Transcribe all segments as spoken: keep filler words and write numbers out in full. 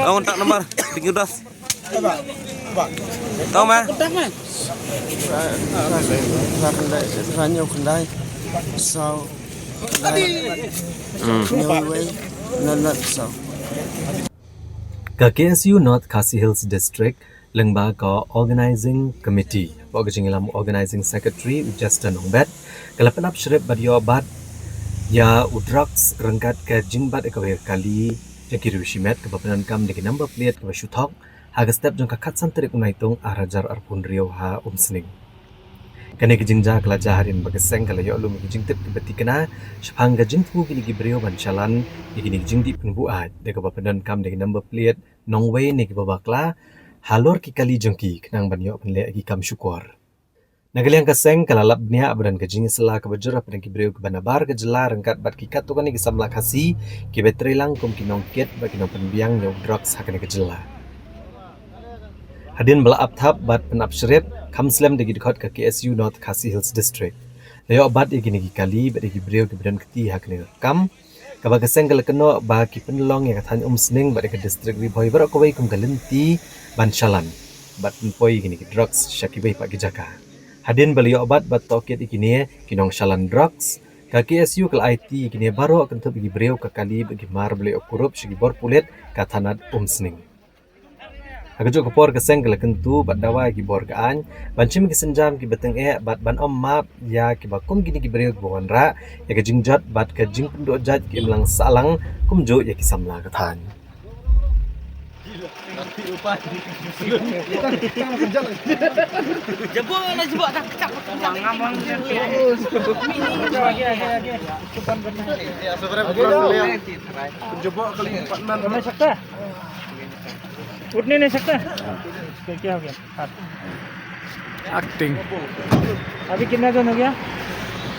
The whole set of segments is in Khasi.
Ong tak nomor, tinggi das. Tau ma? Ranyo kendai, sau kendai, nyawei, nanat sau. Ka K S U North Khasi Hills District lyngba ka Organizing Committee, bad ka jingïalam Organizing Secretary u Justin Nongbet, ka la pynap shrip bad ïoh bat ïa u drugs ryngkat ka jingbat ïa kawei ka kali jong ki riew shimet kaba pyndonkam da ki number plate kaba shu thok ha ka step jong ka khatsan tarik u Naitung arhajar arphew hynriew ha Umsning. Kane ka jingjia ka la jia hadien ba ka seng ka la ïoh lum ïa ki jingtip kiba tikna shaphang ka jingthmu kine ki briew ban shalan ïa kine ki jingdih pynbuaid da kaba pyndonkam da ki number plate nongwei ne kiba bakla halor ki kali jong ki khnang ban ïoh pynleh ki kam shukor. Na ka liang ka seng ka la lap bniah ba don ka jingïasylla kaba jur hapdeng ki briew kiba nabar ka jylla ryngkat bad ki katto katne ki samla Khasi kiba trei lang kum ki nongkit bad ki nongpynbiang ïa u drugs ha kane ka jylla. Hadien ba la ap thap bad pynap shrip, kham slem da ki dkhot ka K S U North Khasi Hills District, la ïoh bat ïa kine ki kali bad ïa ki briew kiba don kti ha kane ka kam, kaba ka seng ka la kynnoh ba ki pynlong ïa ka thaiñ Umsning bad ïa ka district Ri Bhoi baroh kawei kum ka lynti ban shalan bad pynpoi ïa kine ki drugs sha kiwei pat ki jaka. Hadien ba la ïoh bat bad tohkit ïa kine ki nongshalan drugs, ka K S U ka la aiti ïa kine baroh kynthup ïa ki briew, ka kali bad ki mar ba la ïoh kurup sha ki bor pulit ka thanat Umsning. Ha kajuh ka por ka seng ka la kyntu bad dawa ïa ki bor ka aiñ ban shim ki sienjam kiba tyngeh bad ban ym map ïa kiba kum kine ki briew kiba wanrah ïa ka jingjot bad ka jingpynduh jait ki imlang sahlang kumjuh ïa ki samla ka thaiñ. Jabo na jabo dah kecak kecak. उठने नहीं सकता? क्या, क्या हो गया? हाथ। एक्टिंग। अभी कितना जन हो गया?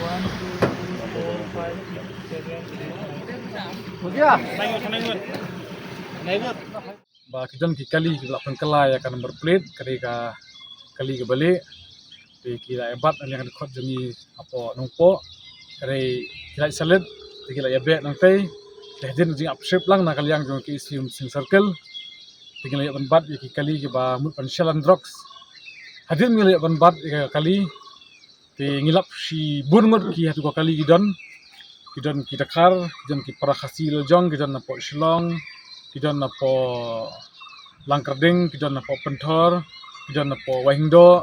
One, two, three, four, five, six, seven, eight. हो गया? Ba ki don ki kali kiba la pynkylla ïa ka number plate, ka dei ka kali kaba lieh. Te ki la ïa bat na liang dkhot jong ngi hapoh Nongpoh. Ka dei ki la ïa salit, te ki la ïa beh nangtei. Te hadien jingap shrip lang na ka liang jong ka K S U Umsning Circle. Te ngi la ïa ban bat ïa ki kali kiba mut ban shalan drugs. Hadien ngi la ïa ban bat ïa ka kali, te ngi lap shibun ngut ki hato ka kali ki don. Ki don ki Dkhar, ki don ki para Khasi lajong, ki don napoh Shillong, ki don napoh Langkyrding, ki don napoh Pynthor, ki don napoh Wahingdoh.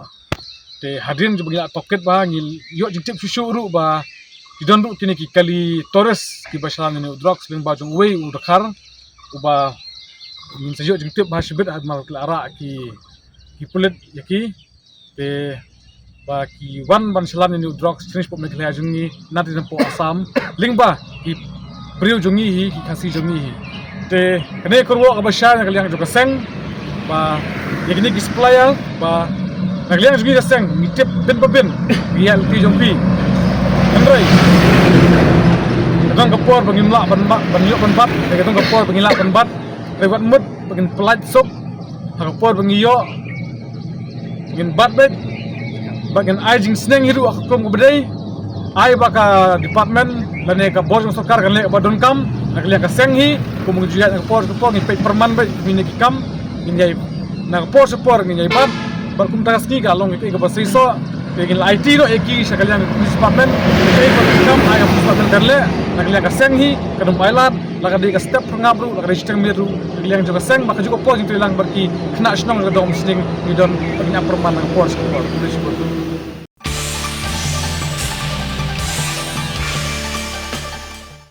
Te hadien jong ba ngi la tohkit bha, ngi ïoh jingtip shuh shuh ruh ba ki don ruh kine ki kali tourist kiba shalan ïa une u drugs lyngba jong uwei u Dkhar, uba ngin sa ïoh jingtip bha shibit ha mar ki la rah ki, ki pulit ïa ki. Te ba ki wan ban shalan ïa une u drugs sha shnong Meghalaya jong ngi, na dei napoh Assam, lyngba ki briew jong ngi hi, ki Khasi jong ngi hi. Te kane ka kyrwoh kaba shai na ka liang jong ka seng, ba ïa kine ki supplier, ba na ka liang jong ngi ka seng ngi tip bin pa bin ïa ki lynti jong phi. Hynrei ka don ka por ba ngim lah ban bat, ban ïoh ban bat, ka don ka por ba ngi lah ban bat. Hynrei wat mut ba ngin pyllait suk ha ka por ba ngi ïoh, ngin bat beit, ba ngin ai jingsneng hi ruh ha ka kum kaba dei. Ai ba ka department lane ka bor jong sorkar kan leh ba donkam na ka liang ka seng hi. Kum ngi ju ïaid na ka por sha ka por, ngin peit pyrman beit kumne ki kam, ngin ïai na ka por sha ka por ngin ïai bat. Bad kumta ka sngi ka long kaei kaba seisoh, te ngin la aiti noh ïa ki sha ka liang ka police department, kaei kaba donkam ai ka police department kan leh. Na ka liang ka seng hi, ka dum ailad, la ka dei ka step pyrngap ruh, la ka dei shiteng miet ruh, na ka liang jong ka seng, ba kajuh ka por jingtrei lang bad ki khynnah shnong jong ka dong Umsning ngi don ba ngin ap pyrman na ka por sha ka por. Khublei shibun.